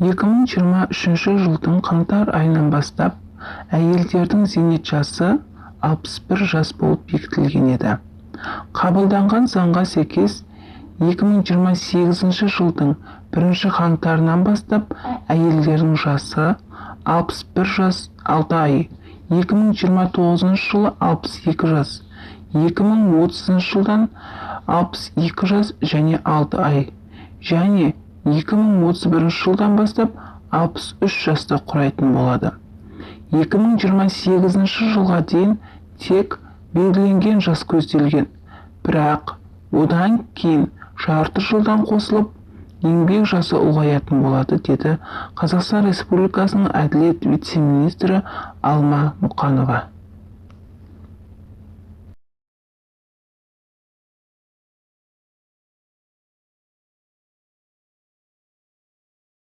2023 жылдың қаңтар айынан бастап әйелдердің зейнет жасы 61 жас болып бекітілген еді. Қабылданған заңға сәйкес 2028 жылдың 1 қаңтарынан бастап әйелдердің жасы 61 жас 6 ай, 2029 жылы 62 жас, 2030 жылдан 62 жас және 6 ай және 2031 жылдан бастап 63 жасты құрайтын болады. 2028 жылға дейін тек белгіленген жас көзделген, бірақ одан кейін жарты жылдан қосылып, еңбек жасы ұлғаятын болады, деді Қазақстан Республикасының әділет вице-министрі Алма Мұқанова.